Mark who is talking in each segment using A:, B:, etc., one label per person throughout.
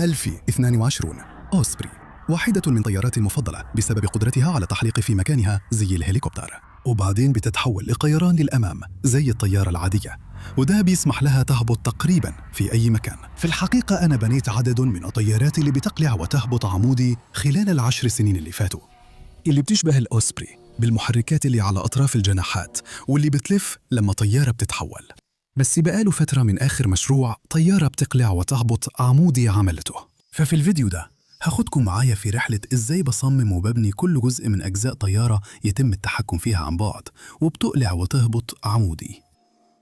A: 2022 أوسبري، واحدة من طياراتي المفضلة بسبب قدرتها على التحليق في مكانها زي الهليكوبتر، وبعدين بتتحول لطيران للأمام زي الطيارة العادية، وده بيسمح لها تهبط تقريبا في أي مكان. في الحقيقة أنا بنيت عدد من الطيارات اللي بتقلع وتهبط عمودي خلال ال10 سنين اللي فاتوا، اللي بتشبه الأوسبري بالمحركات اللي على أطراف الجناحات واللي بتلف لما طيارة بتتحول. بس بقاله فترة من آخر مشروع طيارة بتقلع وتهبط عمودي عملته. ففي الفيديو ده هاخدكم معايا في رحلة إزاي بصمم وببني كل جزء من أجزاء طيارة يتم التحكم فيها عن بعد وبتقلع وتهبط عمودي.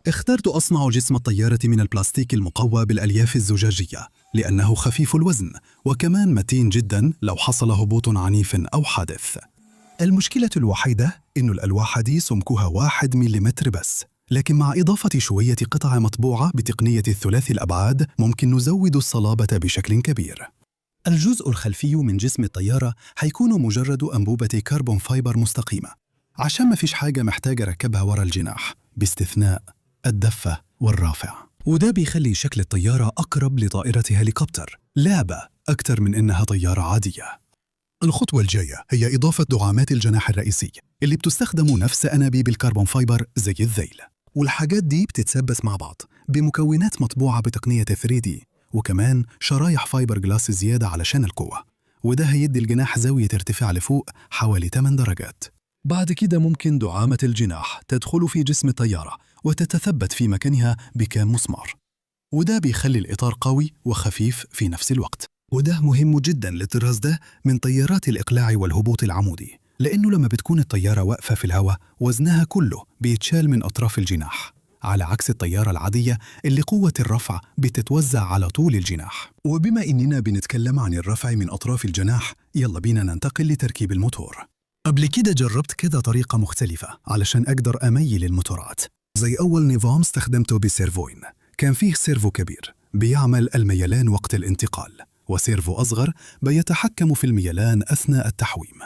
A: اخترت أصنع جسم الطيارة من البلاستيك المقوى بالألياف الزجاجية لأنه خفيف الوزن وكمان متين جدا لو حصل هبوط عنيف أو حادث. المشكلة الوحيدة إن الألواح دي سمكها 1 مليمتر بس، لكن مع إضافة شوية قطع مطبوعة بتقنية الثلاثي الأبعاد ممكن نزود الصلابة بشكل كبير. الجزء الخلفي من جسم الطيارة هيكون مجرد أنبوبة carbon fiber مستقيمة، عشان ما فيش حاجة محتاجة أركبها ورا الجناح باستثناء الدفة والرافع، وده بيخلي شكل الطيارة أقرب لطائرة هليكوبتر لعبة أكتر من إنها طيارة عادية. الخطوة الجاية هي إضافة دعامات الجناح الرئيسي اللي بتستخدم نفس أنابيب ال carbon fiber زي الذيل، والحاجات دي بتتثبت مع بعض بمكونات مطبوعة بتقنية 3D، وكمان شرايح فايبر جلاس زيادة علشان القوة، وده هيدي الجناح زاوية ارتفاع لفوق حوالي 8 درجات. بعد كده ممكن دعامة الجناح تدخل في جسم الطيارة وتتثبت في مكانها بكام مسمار، وده بيخلي الإطار قوي وخفيف في نفس الوقت. وده مهم جدا للطراز ده من طيارات الإقلاع والهبوط العمودي، لأنه لما بتكون الطيارة واقفة في الهواء وزنها كله بيتشال من أطراف الجناح، على عكس الطيارة العادية اللي قوة الرفع بتتوزع على طول الجناح. وبما إننا بنتكلم عن الرفع من أطراف الجناح، يلا بينا ننتقل لتركيب الموتور. قبل كده جربت كذا طريقة مختلفة علشان أقدر أميل الموتورات، زي أول نظام استخدمته بسيرفوين، كان فيه سيرفو كبير بيعمل الميلان وقت الانتقال، وسيرفو أصغر بيتحكم في الميلان أثناء التحويم.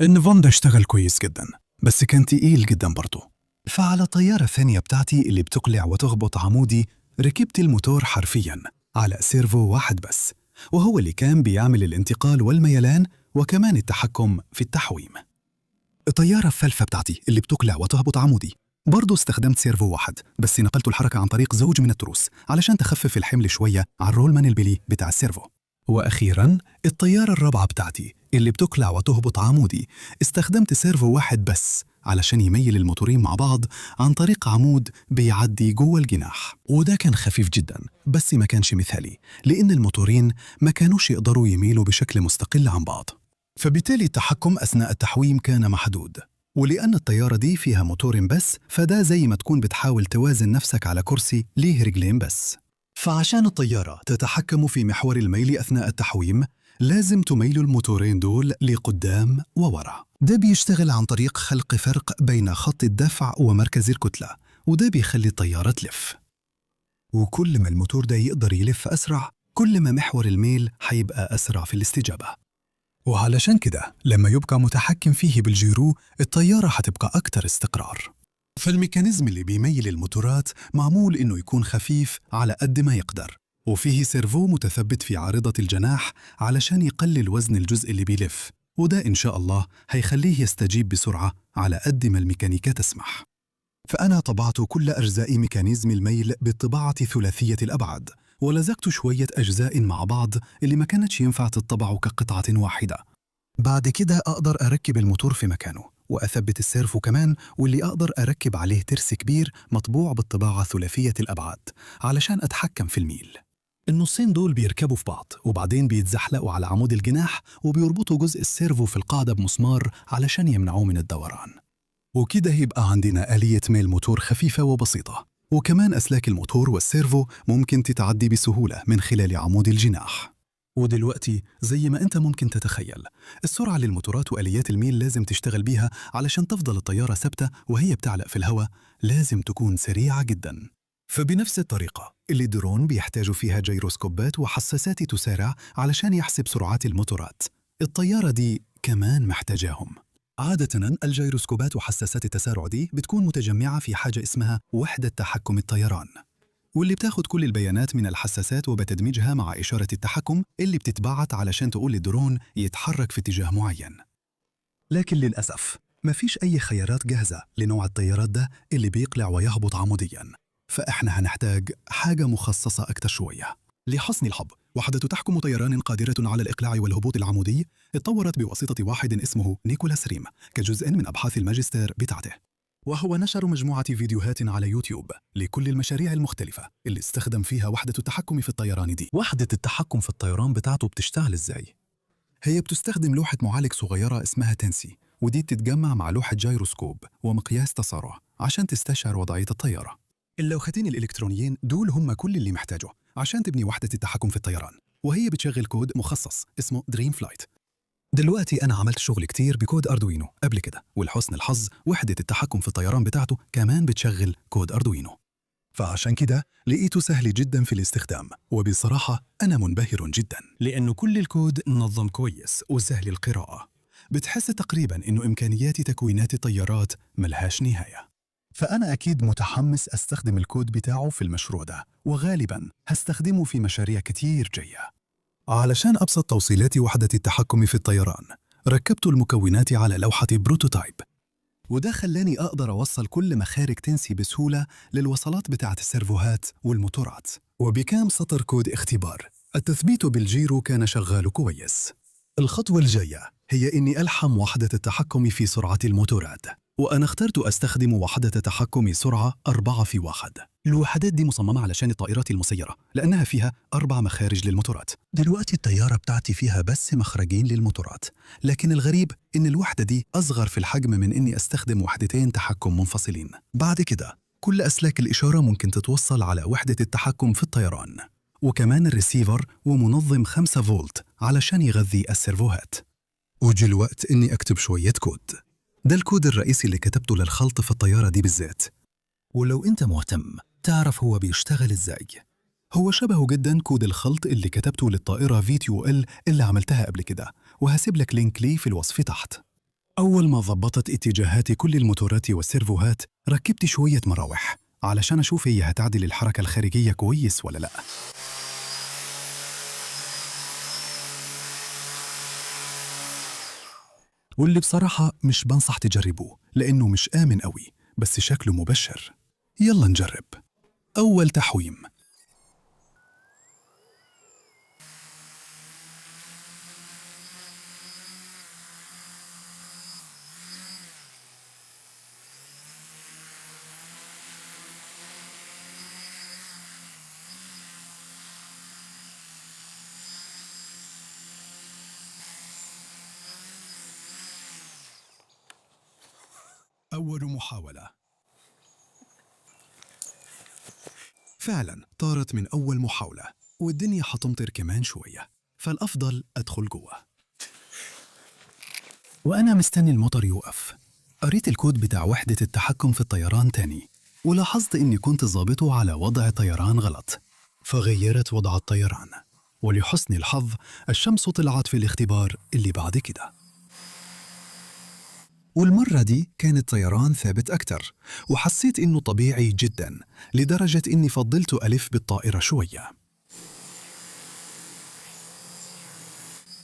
A: النظام ده اشتغل كويس جدا، بس كان تقيل جدا برضه. فعلى الطيارة الثانية بتاعتي اللي بتقلع وتهبط عمودي ركبت الموتور حرفيا على سيرفو واحد بس، وهو اللي كان بيعمل الانتقال والميلان وكمان التحكم في التحويم. الطيارة الثالثة بتاعتي اللي بتقلع وتهبط عمودي برضه استخدمت سيرفو واحد بس، نقلت الحركة عن طريق زوج من التروس علشان تخفف الحمل شوية على الرولمان البلي بتاع السيرفو. وأخيرا الطيارة الرابعة بتاعتي اللي بتقلع وتهبط عمودي استخدمت سيرفو واحد بس علشان يميل الموتورين مع بعض عن طريق عمود بيعدي جوه الجناح، وده كان خفيف جدا بس ما كانش مثالي، لأن الموتورين ما كانوش يقدروا يميلوا بشكل مستقل عن بعض، فبالتالي التحكم أثناء التحويم كان محدود. ولأن الطيارة دي فيها موتور بس، فده زي ما تكون بتحاول توازن نفسك على كرسي ليه رجلين بس. فعشان الطيارة تتحكم في محور الميل أثناء التحويم لازم تميل الموتورين دول لقدام وورا. ده بيشتغل عن طريق خلق فرق بين خط الدفع ومركز الكتلة، وده بيخلي الطيارة تلف. وكل ما الموتور ده يقدر يلف أسرع، كل ما محور الميل هيبقى أسرع في الاستجابة. وعلشان كده لما يبقى متحكم فيه بالجيرو الطيارة هتبقى أكتر استقرار. فال mechanism اللي بيميل الموتورات معمول إنه يكون خفيف على قد ما يقدر، وفيه سيرفو متثبت في عارضة الجناح علشان يقلل وزن الجزء اللي بيلف، وده إن شاء الله هيخليه يستجيب بسرعة على قد ما الميكانيكا تسمح. فأنا طبعت كل أجزاء mechanism الميل بالطباعة ثلاثية الأبعاد، ولزقت شوية أجزاء مع بعض اللي ما كانتش ينفع تطبع كقطعة واحدة. بعد كده أقدر أركب الموتور في مكانه وأثبت السيرفو كمان، واللي أقدر أركب عليه ترس كبير مطبوع بالطباعة ثلاثية الأبعاد علشان أتحكم في الميل. النصين دول بيركبوا في بعض وبعدين بيتزحلقوا على عمود الجناح، وبيربطوا جزء السيرفو في القاعدة بمسمار علشان يمنعوه من الدوران. وكده يبقى عندنا آلية ميل موتور خفيفة وبسيطة، وكمان أسلاك الموتور والسيرفو ممكن تتعدي بسهولة من خلال عمود الجناح. ودلوقتي زي ما أنت ممكن تتخيل، السرعة للموتورات وآليات الميل لازم تشتغل بيها علشان تفضل الطيارة ثابتة وهي بتعلق في الهواء لازم تكون سريعة جدا. فبنفس الطريقة اللي الدرون بيحتاجوا فيها جيروسكوبات وحساسات تسارع علشان يحسب سرعات الموتورات، الطيارة دي كمان محتاجاهم. عادة الجيروسكوبات وحساسات التسارع دي بتكون متجمعة في حاجة اسمها وحدة تحكم الطيران، واللي بتاخد كل البيانات من الحساسات وبتدمجها مع إشارة التحكم اللي بتتبعت علشان تقول للدرون يتحرك في اتجاه معين. لكن للأسف مفيش أي خيارات جاهزة لنوع الطيارات ده اللي بيقلع ويهبط عمودياً، فإحنا هنحتاج حاجة مخصصة أكتر شوية. لحسن الحظ، وحدة تحكم طيران قادرة على الإقلاع والهبوط العمودي اتطورت بواسطة واحد اسمه نيكولاس ريم كجزء من أبحاث الماجستير بتاعته، وهو نشر مجموعة فيديوهات على يوتيوب لكل المشاريع المختلفة اللي استخدم فيها وحدة التحكم في الطيران دي.
B: وحدة التحكم في الطيران بتاعته بتشتغل إزاي؟
A: هي بتستخدم لوحة معالج صغيرة اسمها Teensy، ودي بتتجمع مع لوحة جيروسكوب ومقياس تسارع عشان تستشعر وضعية الطيارة. اللوحتين الإلكترونيين دول هم كل اللي محتاجه عشان تبني وحدة التحكم في الطيران، وهي بتشغل كود مخصص اسمه Dreamflight. دلوقتي أنا عملت شغل كتير بكود أردوينو قبل كده، ولحسن الحظ وحدة التحكم في الطيران بتاعته كمان بتشغل كود أردوينو، فعشان كده لقيته سهل جدا في الاستخدام، وبصراحة أنا منبهر جدا لأنه كل الكود منظم كويس وسهل القراءة. بتحس تقريبا إنه إمكانيات تكوينات الطيارات ملهاش نهاية. فأنا أكيد متحمس أستخدم الكود بتاعه في المشروع ده، وغالبا هستخدمه في مشاريع كتير جاية. علشان أبسط توصيلات وحدة التحكم في الطيران، ركبت المكونات على لوحة prototype، وده خلاني أقدر أوصل كل مخارج Teensy بسهولة للوصلات بتاعة السيرفوهات والموتورات. وبكام سطر كود اختبار، التثبيت بال gyro كان شغال كويس. الخطوة الجاية هي إني ألحم وحدة التحكم في سرعة الموتورات، وأنا اخترت أستخدم وحدة تحكم سرعة 4 في 1. الوحدات دي مصممة علشان الطائرات المسيرة لأنها فيها 4 مخارج للموتورات. دلوقتي الطيارة بتاعتي فيها بس مخرجين للموتورات، لكن الغريب إن الوحدة دي أصغر في الحجم من إني أستخدم وحدتين تحكم منفصلين. بعد كده كل أسلاك الإشارة ممكن تتوصل على وحدة التحكم في الطيران، وكمان الريسيفر ومنظم 5 فولت علشان يغذي السيرفوهات. وجي الوقت إني أكتب شوية كود. ده الكود الرئيسي اللي كتبته للخلط في الطيارة دي بالذات، ولو أنت مهتم تعرف هو بيشتغل إزاي. هو شبهه جدا كود الخلط اللي كتبته للطائرة VTOL اللي عملتها قبل كده، وهسيب لك link ليه في الوصف تحت. أول ما ظبطت اتجاهات كل الموتورات والسيرفوهات، ركبت شوية مراوح علشان أشوف هي هتعدل الحركة الخارجية كويس ولا لأ. واللي بصراحة مش بنصح تجربوه لأنه مش آمن قوي، بس شكله مبشر. يلا نجرب. أول تحويم. أول محاولة. فعلا طارت من أول محاولة، والدنيا هتمطر كمان شوية، فالأفضل أدخل جوه. وأنا مستني المطر يوقف، قريت الكود بتاع وحدة التحكم في الطيران تاني، ولاحظت إني كنت ظابطه على وضع طيران غلط، فغيرت وضع الطيران. ولحسن الحظ الشمس طلعت في الاختبار اللي بعد كده، والمرة دي كان الطيران ثابت أكتر، وحسيت إنه طبيعي جدا لدرجة إني فضلت ألف بالطائرة شوية.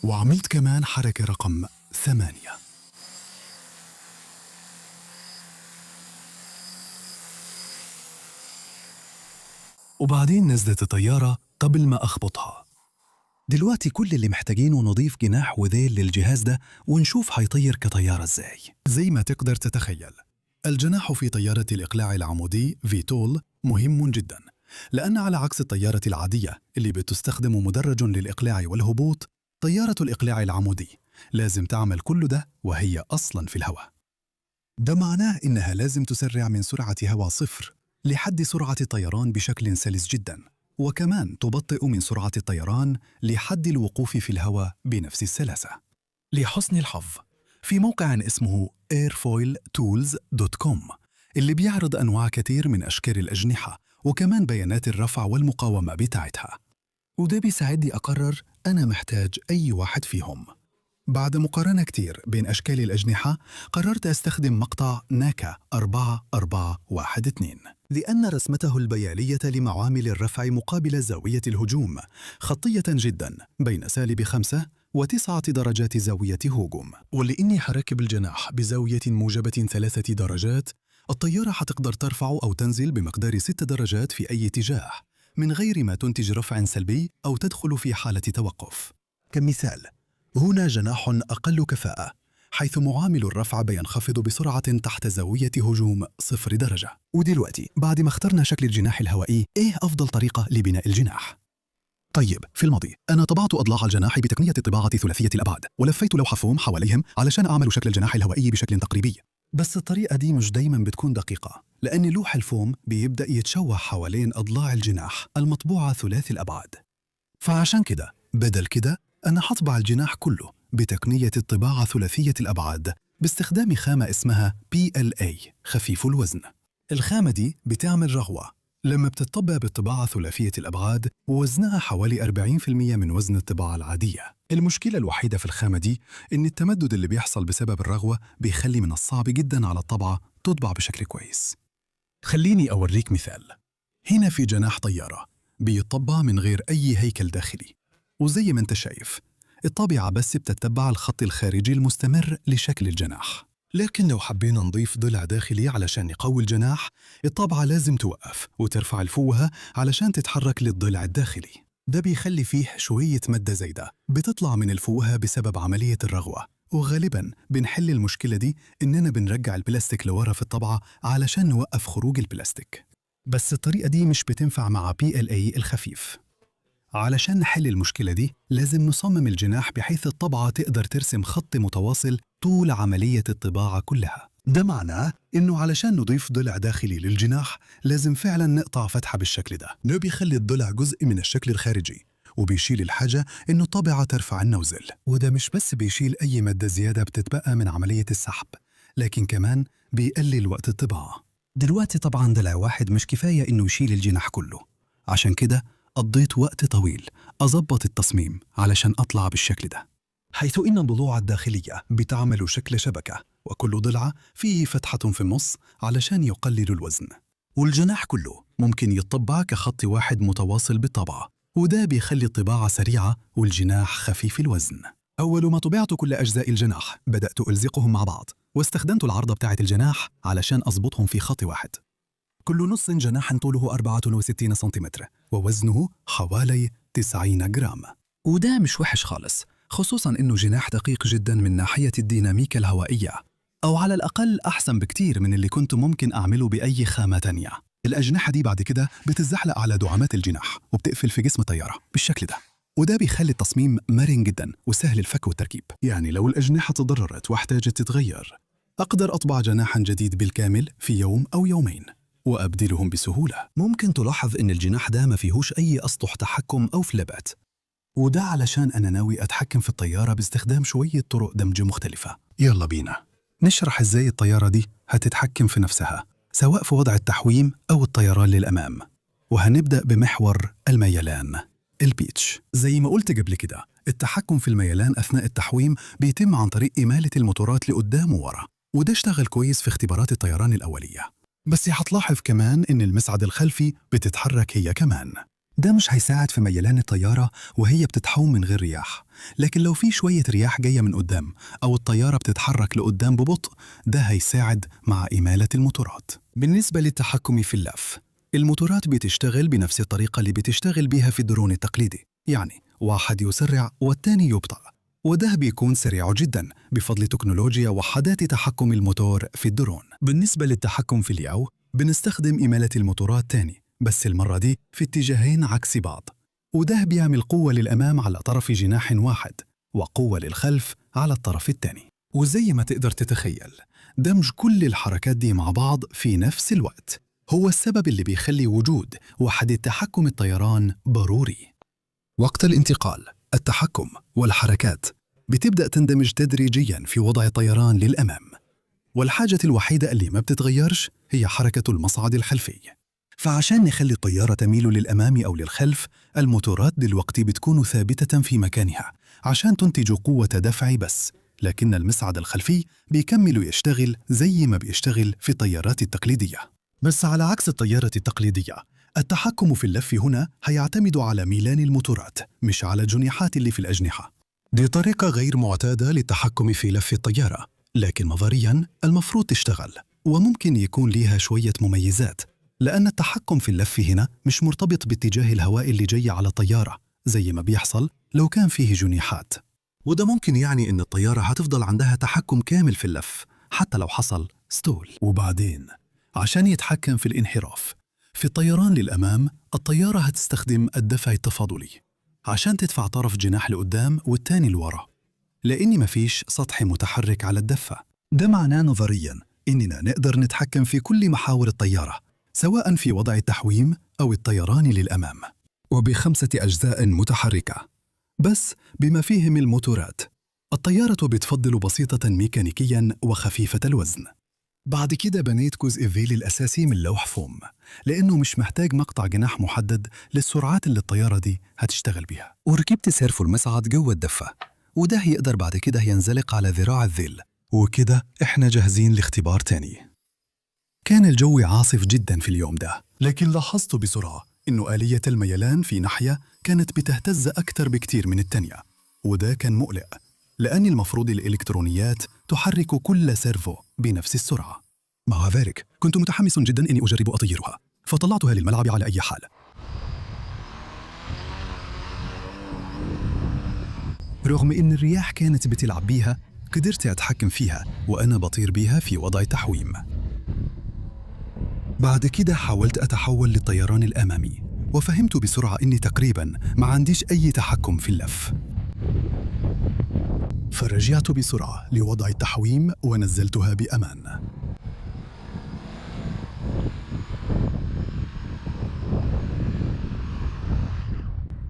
A: وعملت كمان حركة رقم 8. وبعدين نزلت الطيارة قبل ما أخبطها. دلوقتي كل اللي محتاجينه نضيف جناح وذيل للجهاز ده ونشوف هيطير كطيارة ازاي. زي ما تقدر تتخيل، الجناح في طيارة الإقلاع العمودي VTOL مهم جدا، لأن على عكس الطيارة العادية اللي بتستخدم مدرج للإقلاع والهبوط، طيارة الإقلاع العمودي لازم تعمل كل ده وهي أصلا في الهواء. ده معناه إنها لازم تسرع من سرعة هواء صفر لحد سرعة الطيران بشكل سلس جدا، وكمان تبطئ من سرعة الطيران لحد الوقوف في الهواء بنفس السلاسة. لحسن الحظ في موقع اسمه airfoiltools.com اللي بيعرض أنواع كتير من أشكال الأجنحة وكمان بيانات الرفع والمقاومة بتاعتها، وده بيساعدني أقرر أنا محتاج أي واحد فيهم. بعد مقارنة كتير بين أشكال الأجنحة قررت أستخدم مقطع NACA 4412. لأن رسمته البيالية لمعامل الرفع مقابل زاوية الهجوم خطية جدا بين -5 و9 درجات زاوية هجوم. ولإني حركب الجناح بزاوية موجبة 3 درجات، الطيارة حتقدر ترفع أو تنزل بمقدار 6 درجات في أي اتجاه من غير ما تنتج رفع سلبي أو تدخل في حالة توقف. كمثال، هنا جناح أقل كفاءة، حيث معامل الرفع بينخفض بسرعة تحت زاوية هجوم 0 درجة. ودلوقتي بعد ما اخترنا شكل الجناح الهوائي، إيه أفضل طريقة لبناء الجناح؟ طيب، في الماضي أنا طبعت أضلاع الجناح بتقنية الطباعة ثلاثية الأبعاد، ولفيت لوح فوم حواليهم علشان أعمل شكل الجناح الهوائي بشكل تقريبي. بس الطريقة دي مش دايما بتكون دقيقة، لأن لوح الفوم بيبدأ يتشوه حوالين أضلاع الجناح المطبوعة ثلاثي الأبعاد. فعشان كده بدل كده أنا هطبع الجناح كله بتقنية الطباعة ثلاثية الأبعاد باستخدام خامة اسمها PLA خفيف الوزن. الخامة دي بتعمل رغوة لما بتطبع بالطباعة ثلاثية الأبعاد، ووزنها حوالي 40% من وزن الطباعة العادية. المشكلة الوحيدة في الخامة دي إن التمدد اللي بيحصل بسبب الرغوة بيخلي من الصعب جدا على الطبعة تطبع بشكل كويس. خليني أوريك مثال. هنا في جناح طيارة بيطبع من غير أي هيكل داخلي، وزي ما انت شايف الطابعة بس بتتبع الخط الخارجي المستمر لشكل الجناح. لكن لو حبينا نضيف ضلع داخلي علشان نقوي الجناح، الطابعة لازم توقف وترفع الفوهة علشان تتحرك للضلع الداخلي. ده بيخلي فيه شوية مادة زايدة بتطلع من الفوهة بسبب عملية الرغوة، وغالباً بنحل المشكلة دي إننا بنرجع البلاستيك لورا في الطبعة علشان نوقف خروج البلاستيك. بس الطريقة دي مش بتنفع مع PLA الخفيف. علشان نحل المشكلة دي لازم نصمم الجناح بحيث الطبعة تقدر ترسم خط متواصل طول عملية الطباعة كلها. ده معناه إنه علشان نضيف ضلع داخلي للجناح لازم فعلا نقطع فتحة بالشكل ده. ده بيخلي الضلع جزء من الشكل الخارجي، وبيشيل الحاجة إنه الطابعة ترفع النوزل. وده مش بس بيشيل أي مادة زيادة بتتبقى من عملية السحب، لكن كمان بيقلل وقت الطباعة. دلوقتي طبعا ضلع واحد مش كفاية إنه يشيل الجناح كله، عشان كده قضيت وقت طويل أظبط التصميم علشان أطلع بالشكل ده، حيث إن الضلوع الداخلية بتعمل شكل شبكة، وكل ضلعة فيه فتحة في النص علشان يقلل الوزن. والجناح كله ممكن يتطبع كخط واحد متواصل بالطبعة، وده بيخلي الطباعة سريعة والجناح خفيف الوزن. أول ما طبعت كل أجزاء الجناح بدأت ألزقهم مع بعض، واستخدمت العرض بتاعة الجناح علشان أظبطهم في خط واحد. كل نص جناح طوله 64 سنتيمتر ووزنه حوالي 90 جرام، وده مش وحش خالص، خصوصاً إنه جناح دقيق جداً من ناحية الديناميكا الهوائية، أو على الأقل أحسن بكتير من اللي كنت ممكن أعمله بأي خامة تانية. الأجنحة دي بعد كده بتتزحلق على دعامات الجناح وبتقفل في جسم الطيارة بالشكل ده، وده بيخلي التصميم مرن جداً وسهل الفك والتركيب. يعني لو الأجنحة تضررت واحتاجت تتغير، أقدر أطبع جناحاً جديد بالكامل في يوم أو يومين وأبدلهم بسهولة. ممكن تلاحظ إن الجناح ده ما فيهوش أي أسطح تحكم أو فليبات، وده علشان أنا ناوي أتحكم في الطيارة باستخدام شوية طرق دمج مختلفة. يلا بينا نشرح إزاي الطيارة دي هتتحكم في نفسها، سواء في وضع التحويم أو الطيران للأمام. وهنبدأ بمحور الميلان، البيتش. زي ما قلت قبل كده، التحكم في الميلان أثناء التحويم بيتم عن طريق إمالة الموتورات لقدام وورا، وده اشتغل كويس في اختبارات الطيران الأولية. بس هتلاحظ كمان إن المصعد الخلفي بتتحرك هي كمان. ده مش هيساعد في ميلان الطيارة وهي بتتحوم من غير رياح، لكن لو في شوية رياح جاية من قدام أو الطيارة بتتحرك لقدام ببطء، ده هيساعد مع إمالة الموتورات. بالنسبة للتحكم في اللف، الموتورات بتشتغل بنفس الطريقة اللي بتشتغل بيها في الدرون التقليدي، يعني واحد يسرع والتاني يبطأ، وده بيكون سريع جدا بفضل تكنولوجيا وحدات تحكم الموتور في الدرون. بالنسبة للتحكم في ال yaw، بنستخدم إمالة الموتورات تاني، بس المرة دي في اتجاهين عكس بعض، وده بيعمل قوة للأمام على طرف جناح واحد وقوة للخلف على الطرف الثاني. وزي ما تقدر تتخيل، دمج كل الحركات دي مع بعض في نفس الوقت هو السبب اللي بيخلي وجود وحدة تحكم الطيران ضروري. وقت الانتقال، التحكم والحركات بتبدأ تندمج تدريجياً في وضع الطيران للأمام، والحاجة الوحيدة اللي ما بتتغيرش هي حركة المصعد الخلفي. فعشان نخلي الطيارة تميل للأمام أو للخلف، الموتورات دلوقتي بتكون ثابتة في مكانها عشان تنتج قوة دفع بس، لكن المصعد الخلفي بيكمل يشتغل زي ما بيشتغل في الطيارات التقليدية. بس على عكس الطيارة التقليدية، التحكم في اللف هنا هيعتمد على ميلان الموتورات مش على الجنيحات اللي في الأجنحة. دي طريقة غير معتادة للتحكم في لف الطيارة، لكن نظرياً المفروض تشتغل، وممكن يكون ليها شوية مميزات، لأن التحكم في اللف هنا مش مرتبط باتجاه الهواء اللي جاي على الطيارة زي ما بيحصل لو كان فيه جنيحات. وده ممكن يعني إن الطيارة هتفضل عندها تحكم كامل في اللف حتى لو حصل stall. وبعدين عشان يتحكم في الانحراف في الطيران للأمام، الطيارة هتستخدم الدفع التفاضلي عشان تدفع طرف جناح لقدام والتاني لورا، لأن مفيش سطح متحرك على الدفة. ده معناه نظرياً إننا نقدر نتحكم في كل محاور الطيارة، سواء في وضع التحويم أو الطيران للأمام، وب5 أجزاء متحركة بس بما فيهم الموتورات. الطيارة بتفضل بسيطة ميكانيكياً وخفيفة الوزن. بعد كده بنيت جزء الذيل الأساسي من لوح فوم، لأنه مش محتاج مقطع جناح محدد للسرعات اللي الطيارة دي هتشتغل بيها. وركبت servo المصعد جوه الدفة، وده يقدر بعد كده ينزلق على ذراع الذيل، وكده احنا جاهزين لاختبار تاني. كان الجو عاصف جدا في اليوم ده، لكن لاحظت بسرعة إنه آلية الميلان في ناحية كانت بتهتز أكتر بكتير من التانية، وده كان مقلق لأن المفروض الإلكترونيات تحرك كل servo بنفس السرعة. مع ذلك كنت متحمس جدا إني أجرب أطيرها، فطلعتها للملعب على أي حال. رغم إن الرياح كانت بتلعب بيها، قدرت أتحكم فيها وأنا بطير بيها في وضع التحويم. بعد كده حاولت أتحول للطيران الأمامي، وفهمت بسرعة إني تقريباً ما عنديش أي تحكم في اللف. فرجعت بسرعة لوضع التحويم ونزلتها بأمان.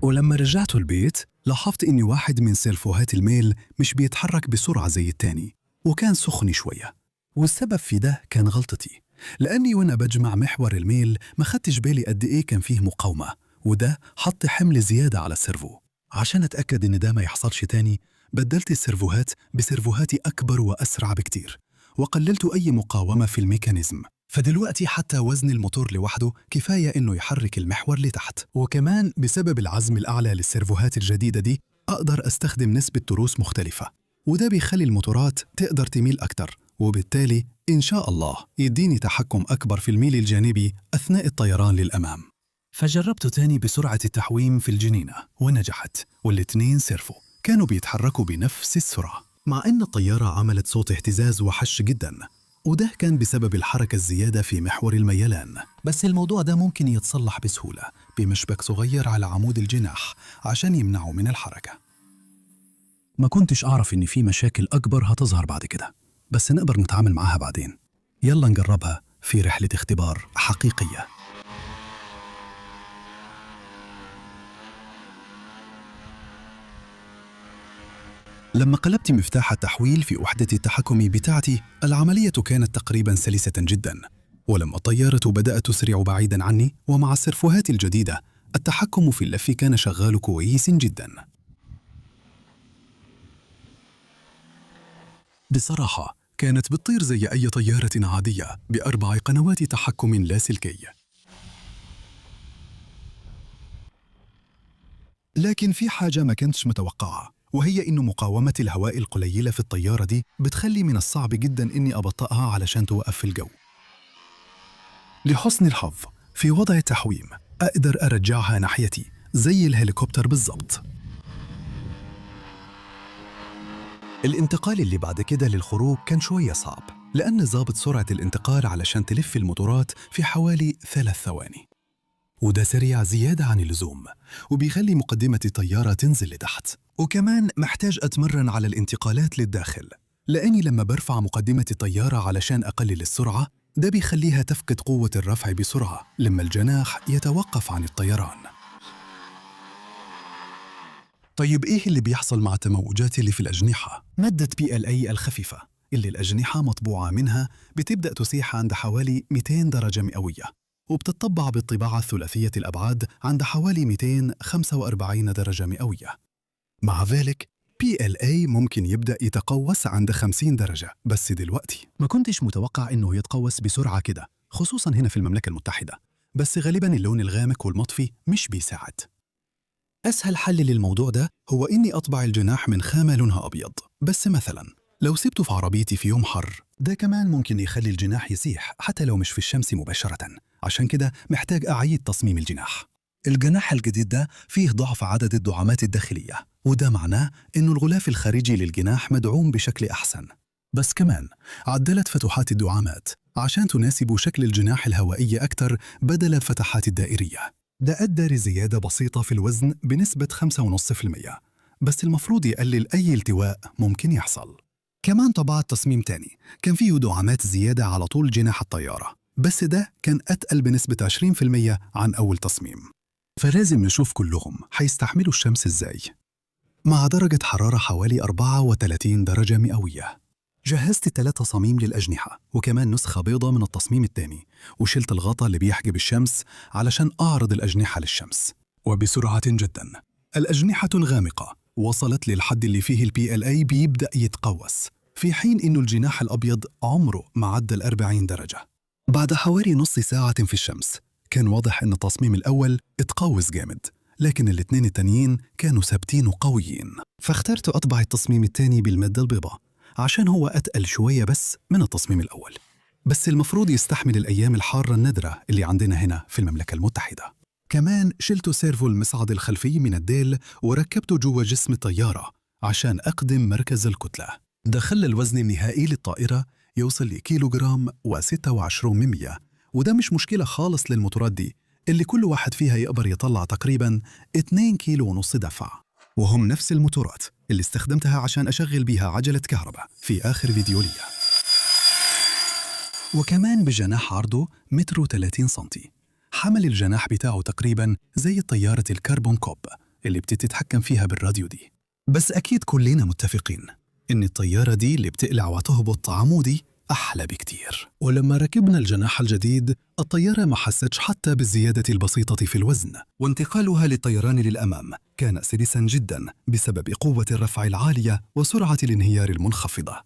A: ولما رجعت البيت لاحظت إن واحد من سيرفوهات الميل مش بيتحرك بسرعة زي التاني، وكان سخن شوية. والسبب في ده كان غلطتي، لأني وأنا بجمع محور الميل ما خدتش بالي قد إيه كان فيه مقاومة، وده حط حمل زيادة على ال servo. عشان أتأكد إن ده ما يحصلش تاني، بدلت السيرفوهات بسيرفوهات أكبر وأسرع بكتير، وقللت أي مقاومة في ال mechanism. فدلوقتي حتى وزن الموتور لوحده كفاية إنه يحرك المحور لتحت. وكمان بسبب العزم الأعلى للسيرفوهات الجديدة دي أقدر أستخدم نسبة تروس مختلفة، وده بيخلي الموتورات تقدر تميل أكتر، وبالتالي إن شاء الله يديني تحكم أكبر في الميل الجانبي أثناء الطيران للأمام. فجربت تاني بسرعة التحويم في الجنينة ونجحت، والاتنين servo كانوا بيتحركوا بنفس السرعة، مع إن الطيارة عملت صوت اهتزاز وحش جدا، وده كان بسبب الحركة الزيادة في محور الميلان. بس الموضوع ده ممكن يتصلح بسهولة بمشبك صغير على عمود الجناح عشان يمنعه من الحركة. ما كنتش أعرف إن في مشاكل أكبر هتظهر بعد كده، بس نقدر نتعامل معاها بعدين. يلا نجربها في رحلة اختبار حقيقية. لما قلبت مفتاح التحويل في وحدة التحكم بتاعتي، العملية كانت تقريبا سلسة جدا. ولما الطيارة بدأت تسرع بعيدا عني ومع السيرفوهات الجديدة، التحكم في اللف كان شغال كويس جدا. بصراحة كانت بتطير زي أي طيارة عادية ب4 قنوات تحكم لاسلكي. لكن في حاجة ما كنتش متوقعة، وهي إنه مقاومة الهواء القليلة في الطيارة دي بتخلي من الصعب جداً إني أبطئها علشان توقف في الجو. لحسن الحظ في وضع التحويم أقدر أرجعها ناحيتي زي الهليكوبتر بالضبط. الانتقال اللي بعد كده للخروج كان شوية صعب، لأن ظابط سرعة الانتقال علشان تلف الموتورات في حوالي 3 ثواني، وده سريع زيادة عن اللزوم وبيخلي مقدمة الطيارة تنزل لتحت. وكمان محتاج أتمرن على الانتقالات للداخل، لأني لما برفع مقدمة الطيارة علشان أقلل السرعة ده بيخليها تفقد قوة الرفع بسرعة لما الجناح يتوقف عن الطيران. طيب إيه اللي بيحصل مع التموجات اللي في الأجنحة؟ مادة PLA الخفيفة اللي الأجنحة مطبوعة منها بتبدأ تسيح عند حوالي 200 درجة مئوية، وبتطبع بالطباعة الثلاثية الأبعاد عند حوالي 245 درجة مئوية. مع ذلك PLA ممكن يبدأ يتقوس عند 50 درجة بس دلوقتي. ما كنتش متوقع إنه يتقوس بسرعة كده، خصوصا هنا في المملكة المتحدة، بس غالبا اللون الغامق والمطفي مش بيساعد. أسهل حل للموضوع ده هو إني أطبع الجناح من خامة لونها أبيض، بس مثلا لو سبته في عربيتي في يوم حر ده كمان ممكن يخلي الجناح يسيح حتى لو مش في الشمس مباشرة. عشان كده محتاج أعيد تصميم الجناح. الجناح الجديد ده فيه ضعف عدد الدعامات الداخلية، وده معناه إنه الغلاف الخارجي للجناح مدعوم بشكل أحسن. بس كمان عدلت فتحات الدعامات عشان تناسب شكل الجناح الهوائي أكتر بدل الفتحات الدائرية. ده أدى لزيادة بسيطة في الوزن بنسبة 5.5%، بس المفروض يقلل أي التواء ممكن يحصل. كمان طبعت تصميم تاني كان فيه دعامات زيادة على طول جناح الطيارة، بس ده كان أتقل بنسبة 20% عن أول تصميم. فلازم نشوف كلهم هيستحملوا الشمس إزاي مع درجة حرارة حوالي 34 درجة مئوية. جهزت 3 تصاميم للأجنحة، وكمان نسخة بيضة من التصميم الثاني، وشلت الغطاء اللي بيحجب الشمس علشان أعرض الأجنحة للشمس. وبسرعة جدا الأجنحة الغامقة وصلت للحد اللي فيه PLA بيبدأ يتقوس، في حين إنه الجناح الأبيض عمره ما عدى 40 درجة. بعد حوالي نص ساعة في الشمس كان واضح إن التصميم الأول اتقوس جامد، لكن الاثنين التانيين كانوا ثابتين وقويين. فاخترت أطبع التصميم الثاني بالمادة البيضاء عشان هو أتقل شوية بس من التصميم الأول، بس المفروض يستحمل الأيام الحارة النادرة اللي عندنا هنا في المملكة المتحدة. كمان شلت servo المصعد الخلفي من الديل وركبته جوا جسم الطيارة عشان أقدم مركز الكتلة. ده خلى الوزن النهائي للطائرة يوصل لكيلوغرام و26، وده مش مشكلة خالص للموتورات دي اللي كل واحد فيها يقدر يطلع تقريباً 2.5 كيلو دفع، وهم نفس الموتورات اللي استخدمتها عشان أشغل بيها عجلة كهرباء في آخر فيديو ليا. وكمان بجناح عرضه 1.30 متر، حمل الجناح بتاعه تقريباً زي الطيارة الكربون كوب اللي بتتحكم فيها بالراديو دي. بس أكيد كلنا متفقين إن الطيارة دي اللي بتقلع وتهبط عمودي أحلى بكتير. ولما ركبنا الجناح الجديد الطيارة ما حستش حتى بالزيادة البسيطة في الوزن، وانتقالها للطيران للأمام كان سلسا جدا بسبب قوة الرفع العالية وسرعة الانهيار المنخفضة.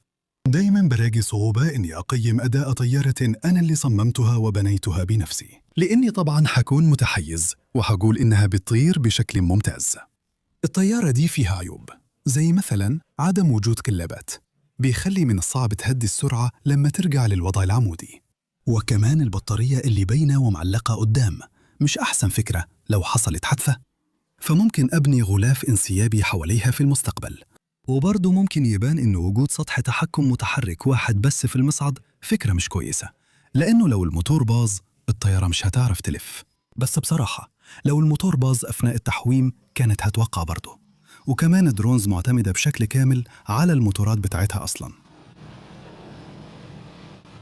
A: دايما براجي صعوبة إني أقيم أداء طيارة أنا اللي صممتها وبنيتها بنفسي، لأني طبعا حكون متحيز وحقول إنها بتطير بشكل ممتاز. الطيارة دي فيها عيوب، زي مثلا عدم وجود قلابات بيخلي من الصعب تهدي السرعة لما ترجع للوضع العمودي، وكمان البطارية اللي باينة ومعلقة قدام مش أحسن فكرة لو حصلت حادثة، فممكن أبني غلاف انسيابي حواليها في المستقبل. وبرضه ممكن يبان إن وجود سطح تحكم متحرك واحد بس في المصعد فكرة مش كويسة، لأنه لو الموتور باظ الطيارة مش هتعرف تلف. بس بصراحة لو الموتور باظ أثناء التحويم كانت هتوقع برضه، وكمان ال drones معتمدة بشكل كامل على الموتورات بتاعتها أصلاً.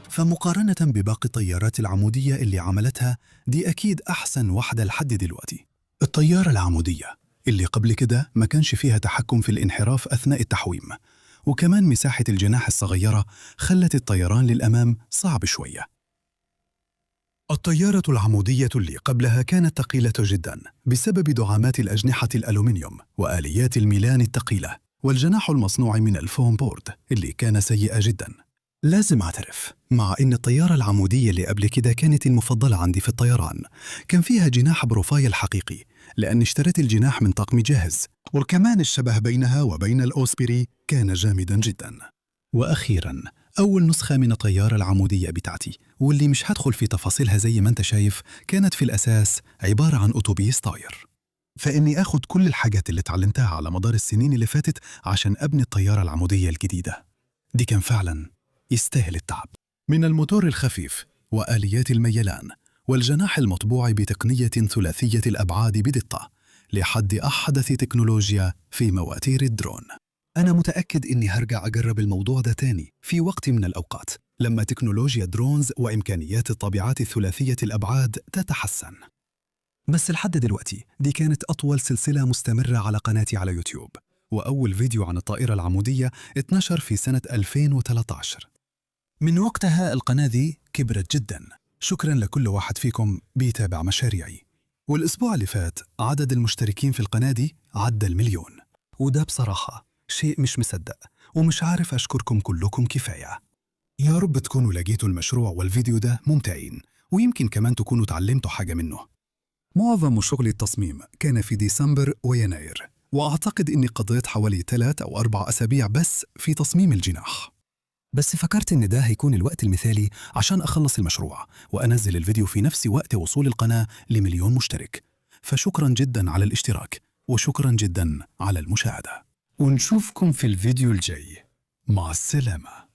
A: فمقارنة بباقي الطيارات العمودية اللي عملتها دي أكيد أحسن واحدة لحد دلوقتي. الطيارة العمودية اللي قبل كده ما كانش فيها تحكم في الانحراف أثناء التحويم، وكمان مساحة الجناح الصغيرة خلت الطيران للأمام صعب شوية. الطيارة العمودية اللي قبلها كانت ثقيلة جدا بسبب دعامات الأجنحة الألومنيوم وآليات الميلان الثقيلة والجناح المصنوع من ال foam board اللي كان سيء جدا. لازم أعترف، مع إن الطيارة العمودية اللي قبل كده كانت المفضلة عندي في الطيران، كان فيها جناح profile حقيقي لأني اشتريت الجناح من طقم جاهز، وكمان الشبه بينها وبين الأوسبري كان جامدا جدا. وأخيرا أول نسخة من الطيارة العمودية بتاعتي، واللي مش هدخل في تفاصيلها زي ما انت شايف، كانت في الأساس عبارة عن أتوبيس طاير. فإني أخد كل الحاجات اللي اتعلمتها على مدار السنين اللي فاتت عشان أبني الطيارة العمودية الجديدة دي كان فعلا يستاهل التعب. من الموتور الخفيف وآليات الميلان والجناح المطبوع بتقنية ثلاثية الأبعاد بدقة لحد أحدث تكنولوجيا في مواتير الدرون. أنا متأكد إني هرجع أجرب الموضوع ده تاني في وقت من الأوقات لما تكنولوجيا drones وإمكانيات الطابعات الثلاثية الأبعاد تتحسن. بس لحد دلوقتي دي كانت أطول سلسلة مستمرة على قناتي على يوتيوب، وأول فيديو عن الطائرة العمودية اتنشر في سنة 2013. من وقتها القناة دي كبرت جدا. شكرا لكل واحد فيكم بيتابع مشاريعي. والأسبوع اللي فات عدد المشتركين في القناة دي عدى 1 مليون، وده بصراحة شيء مش مصدق، ومش عارف أشكركم كلكم كفاية. يا رب تكونوا لقيتوا المشروع والفيديو ده ممتعين، ويمكن كمان تكونوا اتعلمتوا حاجة منه.
B: معظم شغل التصميم كان في ديسمبر ويناير، وأعتقد إني قضيت حوالي 3 أو 4 أسابيع بس في تصميم الجناح.
A: بس فكرت إن ده هيكون الوقت المثالي عشان أخلص المشروع وأنزل الفيديو في نفس وقت وصول القناة ل1,000,000 مشترك. فشكرا جدا على الاشتراك، وشكرا جدا على المشاهدة،
B: ونشوفكم في الفيديو الجاي. مع السلامة.